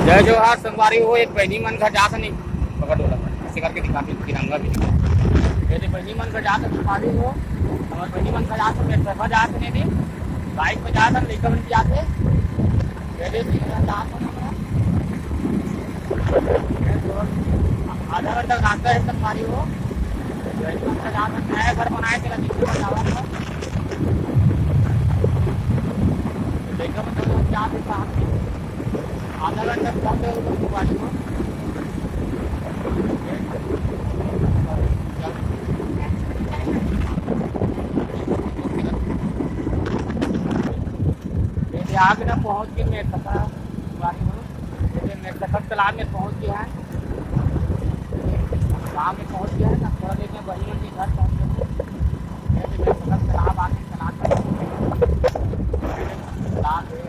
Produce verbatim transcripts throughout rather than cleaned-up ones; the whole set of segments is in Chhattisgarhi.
जय जोहार संगवारी हो, एक बहिनी मन घर जात नहीं, पकड़ वाला, ऐसे करके दिखाते हैं, तिरंगा भी दिखाते हैं। ये बहिनी मन घर जात संगवारी हो, हमारे बहिनी मन घर जात, मेरे घर जात नहीं दी, बाइक में जात, लड़का बन के जाते। ये देख, ये जात हम लोग। आधा घंटा रास्ता है संगवारी हो, ये जात नया घर बनाए के लगी, जावा था। लड़का बन के जाते साथ में। आधा घंटा पहुंचे हो तो बाजू में। ये आगे ना पहुंच के मैं खतरा बाजू में। ये मैं खतरा तालाब में पहुंच गया है। गांव में पहुंच गया है ना, थोड़ा देर में वहीं उनके घर पहुंच गए। ये मैं खतरा तालाब आके तालाब में तालाब है।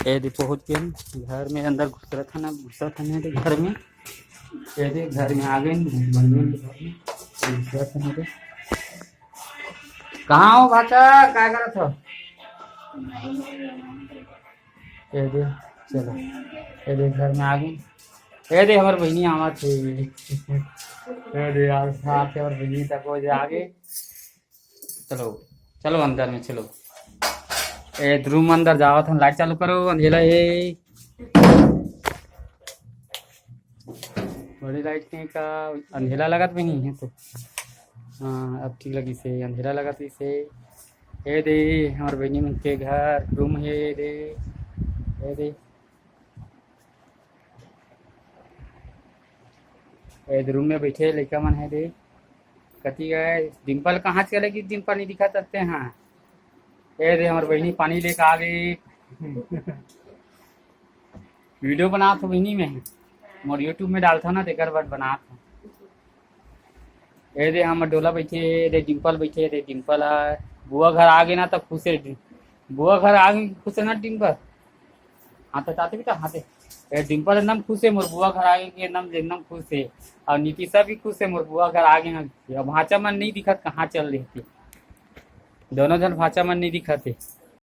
ये दे पहुंच गए घर में, अंदर घुसरत है ना, घुसत है ना घर में। ये दे घर में आ गए, बंधु के घर में। ये घुसरत है ना, कहाँ हो भाचा, क्या करत हो? ये दे, चलो, ये दे घर में आ गए। ये दे हमार बहिनी आवत है। ये दे यार, साथ हमार बहिनी तक हो जा आगे। चलो, चलो अंदर में चलो। ए रूम अंदर जावत हन, लाइट चालू करो, अंधेला है। बड़ी लाइट के का अंधेला लगत भी नहीं है तो। हाँ, अब ठीक लगी से, अंधेला लगत ही से। ए दे, हमार बहिनी मन के घर, रूम है दे। ए दे। ए दे रूम में बैठे लइका मन है दे। कति गए? डिम्पल कहाँ चले गई? डिम्पल नहीं दिखा सकते हैं। ए दे, हमार बहिनी पानी लेके आ गई। वीडियो बनात हो बहिनी में, मोर YouTube में डालता ना, तेकर बाद बनात हो। ए दे, हमर डोला बैठे, ए दे, डिम्पल बैठे, ए दे, डिम्पल है। बुआ घर आ गए ना, तब खुश है डि-, बुआ घर आ गए, खुश है ना डिम्पल? हाँ, तो चाहते भी तो हाँ, ए, डिम्पल एकदम खुश है, मोर बुआ घर आ गए, एकदम, एकदम खुश है। और नीतिशा भी खुश है, मोर बुआ घर आ गए ना। अब भांचा मन नहीं दिखत, कहाँ चल रही थी? दोनों जन भांचा मन नहीं दिखत है।